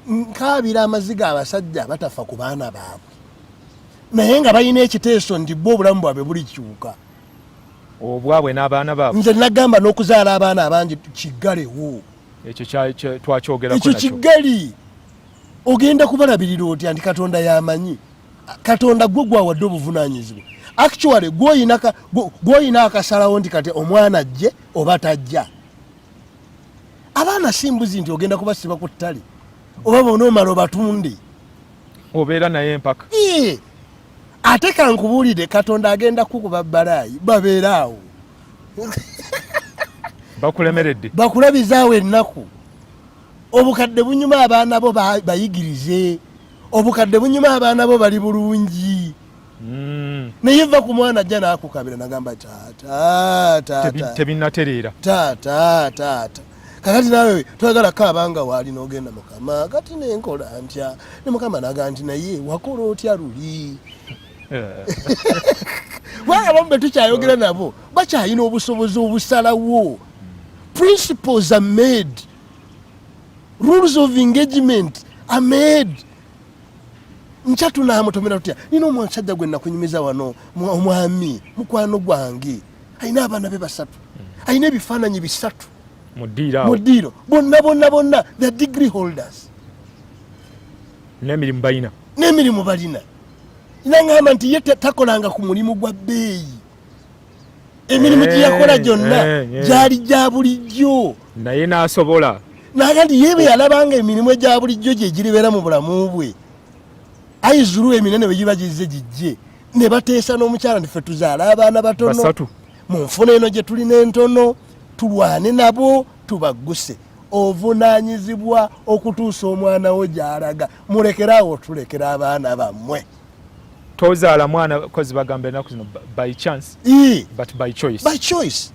Nkaabira amaziga abasajja abatafa ku baana baabwe, naye nga balina ekiteeso nti bo obulamu bwabwe bulikyuka. Obwabwe n'abaana baabwe. Nze nagamba n'okuzaala abaana abangi kiggalewo. Ekyo twakyogerako. Ekyo nakyo. Kigali ogenda kubalabirira otya nti Katonda yamanyi? Katonda gwe gwawadde obuvunanyizibwa. Actually, gw'oyina akasalawo nti kati omwana ajje oba tajja. Abaana si mbuzi nti ogenda kubasiba ku ttale oba bona omala obatunde. Obeera naye empaka. Ee, ate kankubuulire, Katonda agenda kukuba balaayi babeere awo. Bakulemeredde. Bakulabizaawo ennaku. Obukadde bunyuma, abaana bo bayigirize. Obukadde bunyuma, abaana bo bali bulungi. Naye va ku mwana ajja n'akukabira nagamba, "Taata, taata." Tebinnatereera. "Taata, taata." Kakati naawe twagala kaabanga waali n'ogenda, "Mukama, kati nenkola ntya?" Ne Mukama naga nti, "Naye wakola otya luli?" Kubanga abamu be tukyayogera nabo bakyalina obusobozi obusalawo. Principles are made, rules of engagement are made. Nkya tunaamutomera tutya? Nina omusajja gwe nakunyumiza wano, omwami mukwano gwange, alina abaana be basatu, alina ebifaananyi bisatu mu ddiiro mu awo. Ddiiro bonna bonna bonna, the degree holders. N'emirimu balina. N'emirimu balina. Naŋŋamba nti ye takolanga ku mulimu gwa bbeeyi. Emirimu gye yakola gyonna gyali gya bulijjo. Naye n'asobola. Naga nti ye bwe yalabanga emirimu egya bulijjo gye giribeera mu bulamu bwe, aizulu eminene bwe giba gizze gijje, ne bateesa n'omukyala nti ffe tuzaale abaana batono basatu mu nfuna eno gye tulina entono, tulwane nabo tubagguse. Ovunaanyizibwa okutuusa omwana wo gy'alaga. Mulekeraawo tulekera abaana bammwe. Tozaala mwana kozi bagamba ennaku zino by chance, Ii, but by choice. By choice.